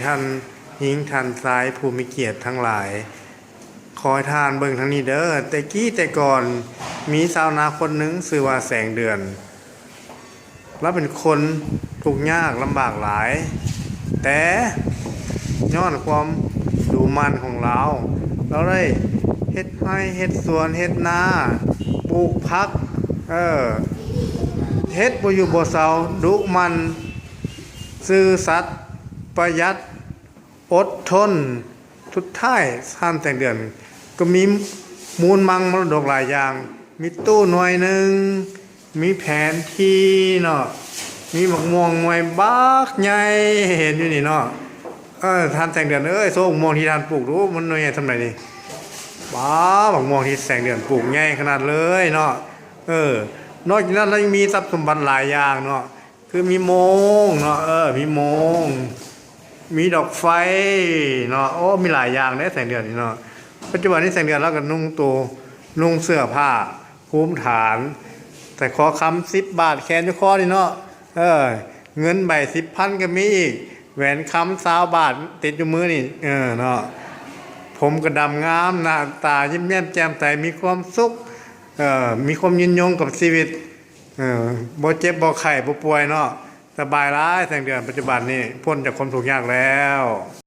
ທ່ານຍິງ ທ່ານຊາຍ ຜູ້ມີກຽດທັງຫຼາຍ, ຂໍໃຫ້ທ່ານເບິ່ງທາງນີ້ເດີ. ແຕ່ກີ້ແຕ່ກ່ອນ ມີຊາວນາຄົນໜຶ່ງຊື່ວ່າແສງເດືອນ. ລາວເປັນຄົນທຸກຍາກລຳບາກຫຼາຍ, ແຕ່ຍ້ອນຄວາມດຸໝັ່ນຂອງລາວ, ລາວໄດ້ເຮັດໄຮ່ເຮັດສວນເຮັດນາ, ປູກຜັກ, ເອີ, ເຮັດບໍ່ຢູ່ບໍ່ເຊົາ, ດຸໝັ່ນ, ຊື່ສັດ, ປະຢັດ, ອົດທົນ. ສຸດທ້າຍທ່ານແສງເດືອນກໍມີມູນມັງມໍລະດົກຫຼາຍຢ່າງ, ມີຕູ້ໜ່ວຍໜຶ່ງ, ມີແຜນທີ່ເນາະ, ມີໝາກມ່ວງໜ່ວຍບັກໃຫຍ່ເຫັນຢູ່ນີ້ເນາະ. ເອີ ທ່ານແສງເດືອນເອີຍ, ໂຊກໝາກມ່ວງທີ່ທ່ານປູກດູ, ມັນໜ່ວຍໃຫຍ່ສ່ຳໃດນີ້? ວ້າວ ໝາກມ່ວງທີ່ແສງເດືອນປູກໃຫຍ່ຂະໜາດເລີຍເນາະ. ເອີ ນອກຈາກນັ້ນລະຍັງມີຊັບສົມບັດຫຼາຍຢ່າງເນາະ, ຄືມີໂມງເນາະ, ເອີ ມີໂມງ, ມີດອກໄຟເນາະ, ໂອ້ ມີຫຼາຍຢ່າງເດ້ແສງເດືອນນີ້ເນາະ. ປັດຈຸບັນນີ້ແສງເດືອນລາວກໍນຸ່ງໂຕ, ນຸ່ງເສື້ອຜ້າ ພູມຖານ, ສະຮ້ອຍຄຳສິບບາດແຂວນຢູ່ຄໍນີ້ເນາະ, ເອີ ເງິນໃບສິບພັນກໍມີອີກ, ແຫວນຄຳຊາວບາດຕິດຢູ່ມືນີ້, ເອີ ເນາະ. ຜົມກໍດຳງາມ, ໜ້າຕາຍິ້ມແຍ້ມແຈ່ມໃສ, ມີຄວາມສຸກ, ເອີ ມີຄວາມຍືນຍົງກັບຊີວິດ, ເອີ ບໍ່ເຈັບບໍ່ໄຂ້ບໍ່ປ່ວຍເນາະ, ສະບາຍຫຼາຍແສງເດືອນ. ປັດຈຸບັນນີ້ພົ້ນຈາກຄວາມທຸກຍາກແລ້ວ.